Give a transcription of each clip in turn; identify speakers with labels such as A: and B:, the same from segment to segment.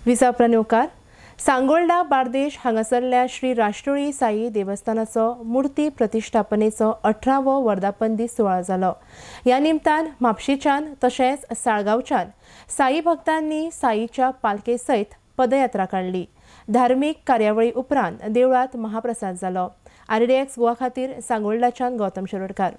A: विजाप्रन्योकार सांगोल्डा बार्देश हांगासरल्या श्री राष्ट्रोळी साई देवस्थानाचो मूर्ती प्रतिष्ठापनेचो 18वो वर्धापन दीस सुवाळो जालो। ह्या निमतान म्हापशेच्यान तशेंच साळगांवच्यान साई भक्तांनी साईच्या पालखे सयत पदयात्रा काडली। धार्मीक कार्यावळी उपरांत देवळांत महाप्रसाद जालो। आरडीएक्स गोवा खातीर सांगोल्डाच्यान गौतम शिरोडकार।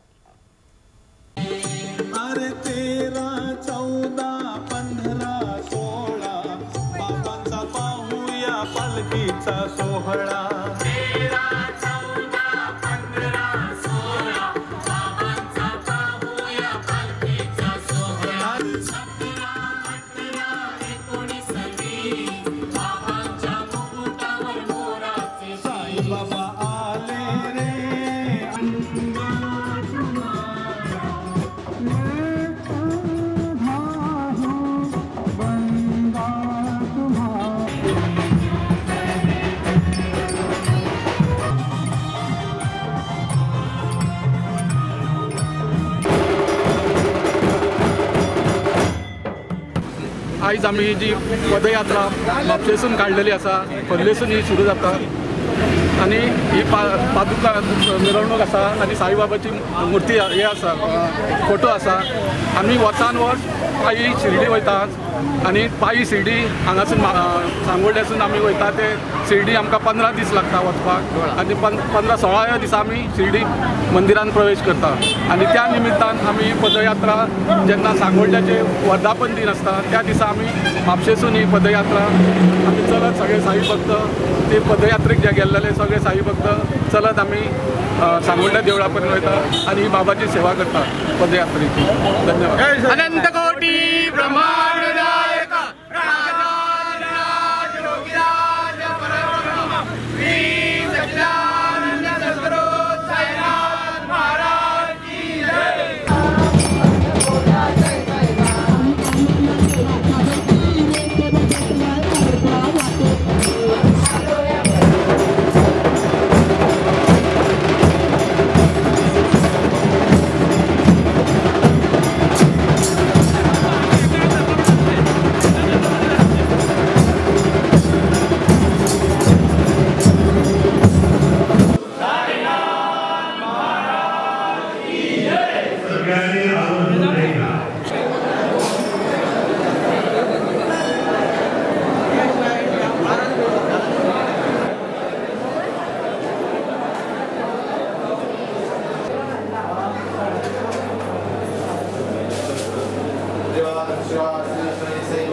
B: सोहळा 13 14 15 16 बाबांचा पाहूया पालखीचा सोहळा 17 18 19 20 बाबांच्या मुकुटावर मोराचे
C: साई बाबा आले रे
D: आयज आमी जी पदयात्रा म्हापशेसून काडलेली आसा, खोर्लेसून ही सुरू जाता आनी ही पादुका मिरवणूक आसा आनी साईबाबाची मूर्ती हे आसा, फोटो आसा। आमी वर्सान वर्स पायी शिर्डी वयता आनी पायी शिर्डी हांगासून सांगोल्ड्यासून आमी वयता ते शिर्डी आमकां 15 दीस लागता वचपाक आनी 15-16व्या दिसा आमी शिर्डी मंदिरान प्रवेश करता आनी त्या निमित्तान आमी पदयात्रा जेन्ना सांगोल्ड्याचे वर्धापन दिन आसता त्या दिसा आमी म्हापशेसून ही पदयात्रा आमी चलत सगळे साई भक्त ते पदयात्रेक जे गेल्लेले सगळे साई भक्त चलत आमी सांगोल्ड्या देवळा पर्यंत वयता आनी ही बाबाची सेवा करता पदयात्रेची। धन्यवाद।
E: अनंत कोटी ब्रह्मांड
F: Shri Sai